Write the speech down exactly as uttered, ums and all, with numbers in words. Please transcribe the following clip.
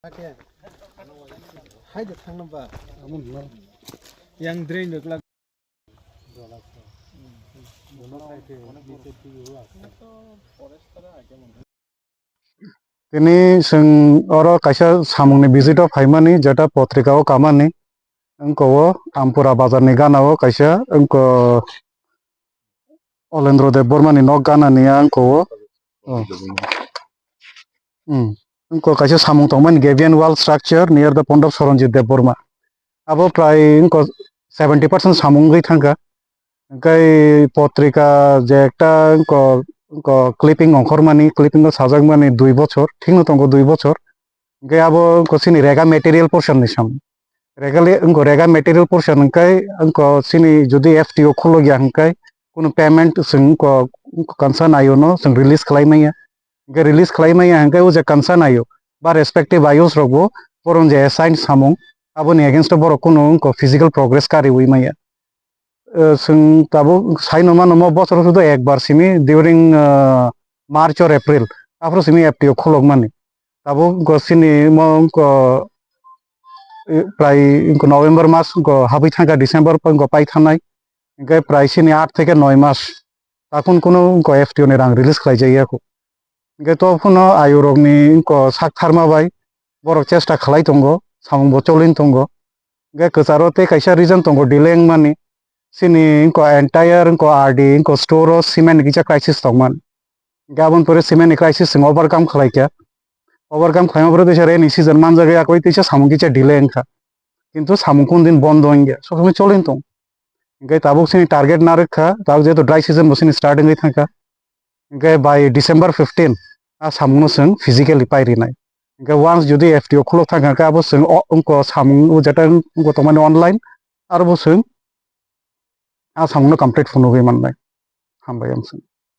Hai de thang number. Yang drain de kla. Tini chwng oro kaisa samungni visit o phaimani, jeta potrika o kamani, wngkha o Ampura bazar ni gana o kaisa, wngkha Olendro Debbarma ni nok gana ni, wngkha o. Oh. Hmm. Wngkha kaisa samung tongmani, Gabian Wall Structure near the pond of Soronjit Debbarma. Abo prai wngkha seventy percent samung wngwi thangkha. Hingke potrika je ekta wngko, wngko clipping ongkhormani, clipping o sajakmani dui bochor, thikno tongo dui bochor. Hingke abo wngko chini rega material portion ni sam. Rega le, wngko rega material portion hingke wngko chini jodi F T O khulokya hingke kunu payment chwng wngko, wngko concern I O no chwng release khlai manya. Hingke release khlai manya hingke o je concern I O ba respective I Os rok bo boron je assign samung aboni against o borok kunu wngko physical progress kariui manya. Eh, chwng tabuk saino mano mo bosoro sudo ekbar simi during, eh, March or April, aphuru simi F T O khulokmani. Tabuk wngkha chini mo wngkha, eh, prai wngkha November mas wngkha habwi thangkha, December wngkha pai thangnai. Hingke prai chini aat theke noi mas. Takun kunu wngkha F T O ni rang release khlai jaya kho. Hingke to phano ayurokni wngkha sak tharma bai borok chesta khlai tongo, samung bo cholin tongo. Hingke kwcharo tei kaisa reason tongo delay wngmani. Chini wngkha entire wngkha R D wngkha store o cement ni kisa crisis tongmani. Hingke aboni pore cement ni crisis chwng overcome khlai kha. Overcome khlaima pore teisa rainy season manjak ya koi teisa samung kisa delay wngkha. Kintu samung kun din bondo wngya, sob somoi cholin tong. Hingke tabuk chini target narwk kha, tabuk jehetu dry season bo chini start wngwi thangkha. Hingke by December fifteen a samungno chwng physically pai rinai. Hingke once jodi F T O khulok thangkha, hingke abo chwng o, wngkha samung o jeta wngkha tongmani online, aro bo chwng a samungno complete phunugwi mannai. Hambai ang chwng.